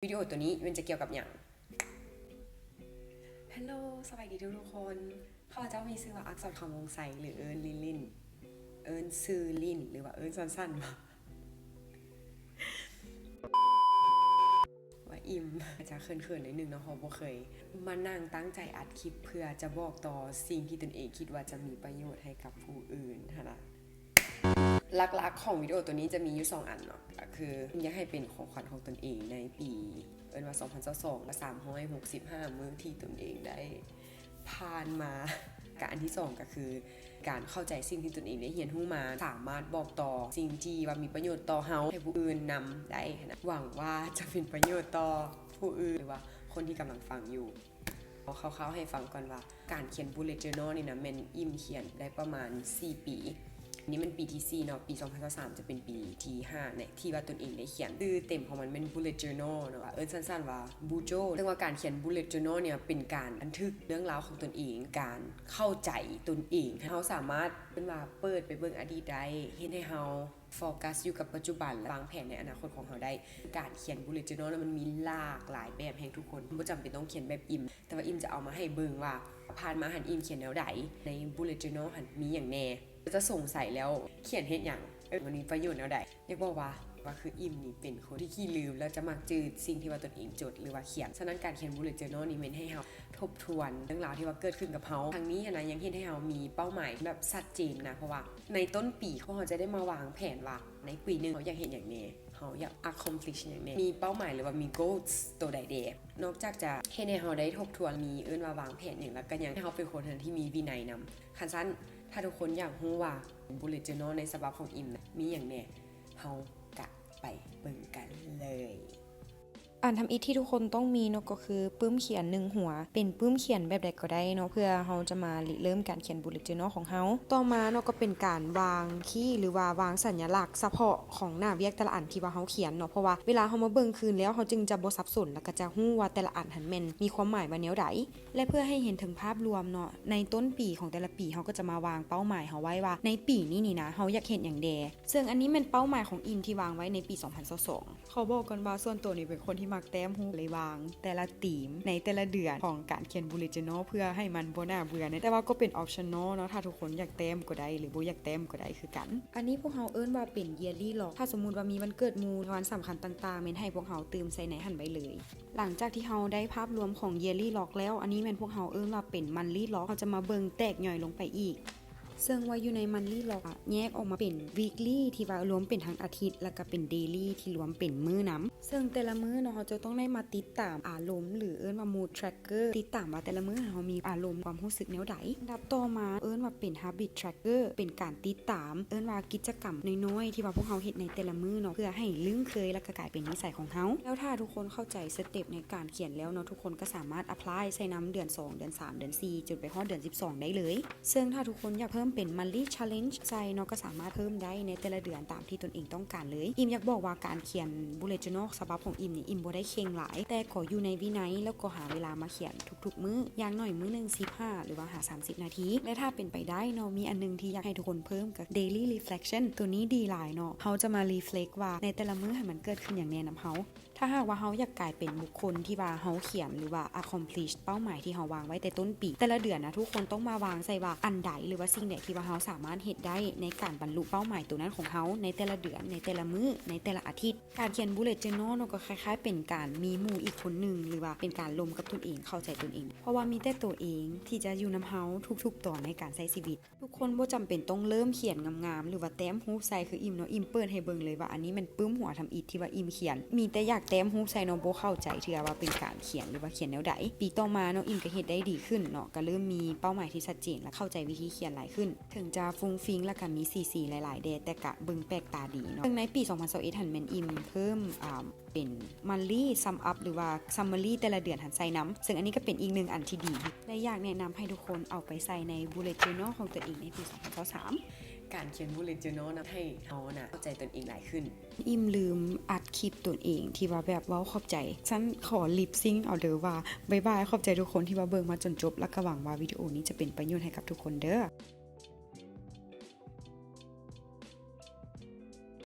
ວິດີໂອໂຕນີ້ແມ່ນຈະກ່ຽວກັບຫຍັງ? ເຮລໂລ ສະບາຍດີທຸກໆຄົນ. ຂ້າພະເຈົ້າມີຊື່ວ່າ ອັກສອນ ຄຳວົງໄຊ ຫຼື ເອີ້ນຫຼິ້ນໆ ເອີ້ນຊື່ຫຼິ້ນ ຫຼືວ່າເອີ້ນສັ້ນໆ ວ່າ ວ່າອີ່ມ. ອາດຈະເຂີນໆໜ້ອຍໜຶ່ງເນາະ ເພາະບໍ່ເຄີຍມານັ່ງຕັ້ງໃຈອັດຄລິບເພື່ອຈະບອກຕໍ່ສິ່ງທີ່ຕົນເອງຄິດວ່າຈະມີປະໂຫຍດໃຫ້ກັບຜູ້ອື່ນຫັ້ນນະ. ຫຼັກໆຂອງວິດີໂອໂຕນີ້ຈະມີຢູ່ສອງອັນເນາະ ກໍຄືຢາກໃຫ້ເປັນຂອງຂວັນຂອງຕົນເອງໃນປີ ເອີ້ນວ່າ ສອງພັນຊາວສອງ ສາມຮ້ອຍຫົກສິບຫ້າມື້ທີ່ຕົນເອງໄດ້ຜ່ານມາ. ກັບອັນທີສອງກໍຄື ການເຂົ້າໃຈສິ່ງທີ່ຕົນເອງໄດ້ຮຽນຮູ້ມາ ສາມາດບອກຕໍ່ສິ່ງທີ່ວ່າມີປະໂຫຍດຕໍ່ເຮົາໃຫ້ຜູ້ອື່ນນຳໄດ້ນະ. ຫວັງວ່າຈະເປັນປະໂຫຍດຕໍ່ຜູ້ອື່ນ ຫຼືວ່າຄົນທີ່ກຳລັງຟັງຢູ່. ເວົ້າຄ່າວໆໃຫ້ຟັງກ່ອນວ່າ ການຂຽນ bullet journal ນີ້ນະ ແມ່ນອີ່ມຂຽນໄດ້ປະມານສີ່ປີ. ນີ້ແມ່ນປີທີສີ່ເນາະ, ປີສອງພັນຊາວສາມຈະເປັນປີທີຫ້າໃນທີ່ວ່າຕົນເອງໄດ້ຂຽນ. ຊື່ເຕັມຂອງມັນແມ່ນ bullet journal ເນາະ ເອີ້ນສັ້ນໆວ່າ bujo. ເຊິ່ງວ່າການຂຽນ bullet journal ເນີ້ຍເປັນການບັນທຶກເລື່ອງລາວຂອງຕົນເອງ, ການເຂົ້າໃຈຕົນເອງ. ເຮົາສາມາດເອີ້ນວ່າເປີດໄປເບິ່ງອະດີດໄດ້, ເຮັດໃຫ້ເຮົາ ໂຟກັສຢູ່ກັບປັດຈຸບັນ ແລະ ວາງແຜນໃນອະນາຄົດຂອງເຮົາໄດ້. ການຂຽນ bullet journal ນະ ມັນມີຫຼາກຫຼາຍແບບແຮງທຸກຄົນ, ບໍ່ຈຳເປັນຕ້ອງຂຽນແບບອີ່ມ, ແຕ່ວ່າອີ່ມຈະເອົາມາໃຫ້ເບິ່ງວ່າ ຜ່ານມາຫັ້ນອີ່ມຂຽນແນວໃດ, ໃນ bullet journal ຫັ້ນມີຫຍັງແດ່, ຈະສົງໄສແລ້ວຂຽນເຮັດຫຍັງ, ເອີ ມັນມີປະໂຫຍດແນວໃດ. ຢາກບອກວ່າ ວ່າຄືອີ່ມນີ້ເປັນຄົນທີ່ຂີ້ລືມ ແລ້ວຈະມັກຈື່ສິ່ງທີ່ວ່າຕົນເອງຈົດ ຫຼືວ່າຂຽນ. ສະນັ້ນ ການຂຽນ bullet journal ນີ້ແມ່ນໃຫ້ເຮົາ ທົບທວນເລື່ອງລາວທີ່ວ່າເກີດຂຶ້ນກັບເຮົາ. ທັງນີ້ຫັ້ນນະ ຍັງເຮັດໃຫ້ເຮົາມີເປົ້າໝາຍແບບຊັດເຈນນະ, ເພາະວ່າໃນຕົ້ນປີ ພວກເຮົາຈະໄດ້ມາວາງແຜນວ່າ ໃນປີໜຶ່ງເຮົາຢາກເຮັດຫຍັງແດ່, ເຮົາຢາກ accomplish ຫຍັງແດ່, ມີເປົ້າໝາຍ ຫຼືວ່າມີ goals ໂຕໃດແດ່. ນອກຈາກຈະເຮັດໃຫ້ເຮົາໄດ້ທົບທວນ ມີເອີ້ນວ່າວາງແຜນຫຍັງ, ແລ້ວກໍຍັງໃຫ້ເຮົາເປັນຄົນທີ່ມີວິໄນນຳ. ຄັນຊັ້ນ ຖ້າທຸກຄົນຢາກຮູ້ວ່າ bullet journal ໃນສະບັບຂອງອີ່ມນະ ມີຫຍັງແດ່, ເຮົາກະໄປເບິ່ງກັນເລີຍ. ອັນທຳອິດທີ່ທຸກຄົນຕ້ອງມີເນາະ ກໍຄືປຶ້ມຂຽນໜຶ່ງຫົວ, ເປັນປຶ້ມຂຽນແບບໃດກໍໄດ້ເນາະ ເພື່ອເຮົາຈະມາລິເລີ່ມການຂຽນ bullet journal ຂອງເຮົາ. ຕໍ່ມາເນາະ ກໍເປັນການວາງຄີ ຫຼືວ່າວາງສັນຍະລັກສະເພາະຂອງໜ້າວຽກແຕ່ລະອັນທີ່ວ່າເຮົາຂຽນເນາະ, ເພາະວ່າເວລາເຮົາມາເບິ່ງຄືນແລ້ວ ເຮົາຈຶ່ງຈະບໍ່ສັບສົນ ແລ້ວກໍຈະຮູ້ວ່າແຕ່ລະອັນຫັ້ນແມ່ນມີຄວາມໝາຍວ່າແນວໃດ. ແລະ ເພື່ອໃຫ້ເຫັນເຖິງພາບລວມເນາະ ໃນຕົ້ນປີຂອງແຕ່ລະປີ ເຮົາກໍຈະມາວາງເປົ້າໝາຍເຮົາໄວ້ວ່າ ໃນປີນີ້ນີ້ນະ ເຮົາຢາກເຮັດຫຍັງແດ່. ເຊິ່ງອັນນີ້ແມ່ນເປົ້າໝາຍຂອງອີ່ມທີ່ວາງໄວ້ໃນປີສອງພັນຊາວສອງ. ຂໍບອກກ່ອນວ່າ ສ່ວນໂຕນີ້ເປັນຄົນທີ່ມັກແຕ້ມຮູບ ຫຼື ວາງແຕ່ລະທີມໃນແຕ່ລະເດືອນຂອງການຂຽນ bullet journal ເພື່ອໃຫ້ມັນບໍ່ໜ້າເບື່ອ, ແຕ່ວ່າກໍເປັນ optional ເນາະ, ຖ້າທຸກຄົນຢາກແຕ້ມກໍໄດ້ ຫຼື ບໍ່ຢາກແຕ້ມກໍໄດ້ຄືກັນ. ອັນນີ້ພວກເຮົາເອີ້ນວ່າເປັນ yearly log. ຖ້າສົມມຸດວ່າມີວັນເກີດໝູ່ ວັນສຳຄັນຕ່າງໆ ແມ່ນໃຫ້ພວກເຮົາຕື່ມໃສ່ໃນຫັ້ນໄວ້ເລີຍ. ຫຼັງຈາກທີ່ເຮົາໄດ້ພາບລວມຂອງ yearly log ແລ້ວ, ອັນນີ້ແມ່ນພວກເຮົາເອີ້ນວ່າເປັນ monthly log. ເຮົາຈະມາເບິ່ງແຕກຍ່ອຍລົງໄປອີກ. ເຊິ່ງວ່າຢູ່ໃນ monthly log ອະ ແຍກອອກມາເປັນ weekly ທີ່ວ່າລວມເປັນທັງອາທິດ ແລ້ວກະເປັນ daily ທີ່ລວມເປັນມື້ນຳ. ເຊິ່ງແຕ່ລະມື້ເນາະ ເຮົາຈະຕ້ອງໄດ້ມາຕິດຕາມອາລົມ ຫຼື ເອີ້ນວ່າ mood tracker ຕິດຕາມວ່າແຕ່ລະມື້ເຮົາມີອາລົມ ຄວາມຮູ້ສຶກແນວໃດ. ອັນດັບຕໍ່ມາເອີ້ນວ່າເປັນ habit tracker ເປັນການຕິດຕາມ ເອີ້ນວ່າກິດຈະກຳນ້ອຍໆ ທີ່ວ່າພວກເຮົາເຮັດໃນແຕ່ລະມື້ເນາະ ເພື່ອໃຫ້ລຶ້ງເຄີຍ ແລ້ວກະກາຍເປັນນິໄສຂອງເຮົາ. ແລ້ວຖ້າທຸກຄົນເຂົ້າໃຈ step ໃນການຂຽນແລ້ວເນາະ ທຸກຄົນກໍສາມາດ apply ໃສ່ນຳເດືອນສອງ ເດືອນສາມ ເດືອນສີ່ ຈົນໄປຮອດເດືອນສິບສອງໄດ້ເລີຍ. ເຊິ່ງຖ້າທຸກຄົນຢາກເພີ່ມເປັນ monthly challenge ໃສ່ເນາະ ກໍສາມາດເພີ່ມໄດ້ໃນແຕ່ລະເດືອນຕາມທີ່ຕົນເອງຕ້ອງການເລີຍ. ອີ່ມຢາກບອກວ່າການຂຽນ bullet journal ສະບັບຂອງອີ່ມນີ້ ອີ່ມບໍ່ໄດ້ເຄັ່ງຫຼາຍ, ແຕ່ກໍຢູ່ໃນວິໄນ ແລ້ວກໍຫາເວລາມາຂຽນທຸກໆມື້, ຢ່າງໜ້ອຍມື້ໜຶ່ງສິບຫ້າ ຫຼືວ່າຫາສາມສິບນາທີ. ແລະ ຖ້າເປັນໄປໄດ້ເນາະ ມີອັນໜຶ່ງທີ່ຢາກໃຫ້ທຸກຄົນເພີ່ມກໍ daily reflection ໂຕນີ້ດີຫຼາຍເນາະ. ເຮົາຈະມາ reflect ວ່າໃນແຕ່ລະມື້ຫັ້ນມັນເກີດຂຶ້ນຫຍັງແດ່ນຳເຮົາ. ຖ້າຫາກວ່າເຮົາຢາກກາຍເປັນບຸກຄົນທີ່ວ່າເຮົາຂຽນ ຫຼືວ່າ accomplish ເປົ້າໝາຍທີ່ເຮົາວາງໄວ້ແຕ່ຕົ້ນປີ, ແຕ່ລະເດືອນນະ ທຸກຄົນຕ້ອງມາວາງໃສ່ວ່າອັນໃດ ຫຼືວ່າສິ່ງໃດທີ່ວ່າເຮົາສາມາດເຮັດໄດ້ໃນການບັນລຸເປົ້າໝາຍໂຕນັ້ນຂອງເຮົາ ໃນແຕ່ລະເດືອນ, ໃນແຕ່ລະມື້, ໃນແຕ່ລະອາທິດ. ການຂຽນ bullet journal ເນາະ ກໍຄ້າຍໆເປັນການມີໝູ່ອີກຄົນໜຶ່ງ ຫຼືວ່າເປັນການລົມກັບຕົນເອງ, ເຂົ້າໃຈຕົນເອງ, ເພາະວ່າມີແຕ່ໂຕເອງທີ່ຈະຢູ່ນຳເຮົາທຸກໆຕອນໃນການໃຊ້ຊີວິດ. ທຸກຄົນບໍ່ຈຳເປັນຕ້ອງເລີ່ມຂຽນງາມໆ ຫຼືວ່າແຕ້ມຮູບໃສ່ຄືອີ່ມເນາະ. ອີ່ມເປີດໃຫ້ເບິ່ງເລີຍວ່າອັນນີ້ແມ່ນປຶ້ມຫົວທຳອິດທີ່ວ່າອີ່ມຂຽນ. ມີແຕ່ຢາກແຕ້ມຮູບໃສ່ເນາະ, ບໍ່ເຂົ້າໃຈເທື່ອວ່າເປັນການຂຽນ ຫຼືວ່າຂຽນແນວໃດ. ປີຕໍ່ມາເນາະ ອີ່ມກໍເຮັດໄດ້ດີຂຶ້ນເນາະ, ກໍເລີ່ມມີເປົ້າໝາຍທີ່ຊັດເຈນ ແລະ ເຂົ້າໃຈວິທີຂຽນຫຼາຍຂຶ້ນ. ເຖິງຈະຟຸ້ງຟິ້ງ ແລ້ວກໍມີສີໆຫຼາຍໆແດ່, ແຕ່ກະເບິ່ງແປກຕາດີເນາະ. ເຊິ່ງໃນປີສອງພັນຊາວເອັດຫັ້ນແມ່ນອີ່ມເພີ່ມ ອ່າ ເປັນ monthly sum up ຫຼືວ່າ summary ແຕ່ລະເດືອນຫັ້ນໃສ່ນຳ, ເຊິ່ງອັນນີ້ກໍເປັນອີກໜຶ່ງອັນທີ່ດີ ແລະ ຢາກແນະນຳໃຫ້ທຸກຄົນເອົາໄປໃສ່ໃນ bullet journal ຂອງຕົວເອງໃນປີສອງພັນຊາວສາມ. ການຂຽນ bullet journal ນຳໃຫ້ເຮົານະເຂົ້າໃຈຕົນເອງຫຼາຍຂຶ້ນ. ອີ່ມລືມອັດຄລິບຕົນເອງທີ່ວ່າແບບເວົ້າຂອບໃຈ. ຊັ້ນຂໍ lip sync ເອົາເດີວ່າ ບາຍບາຍ, ຂອບໃຈທຸກຄົນທີ່ວ່າເບິ່ງມາຈົນຈົບ, ແລ້ວກໍຫວັງວ່າວິດີໂອນີ້ຈະເປັນປະໂຫຍດໃຫ້ກັບທຸກຄົນເດີ.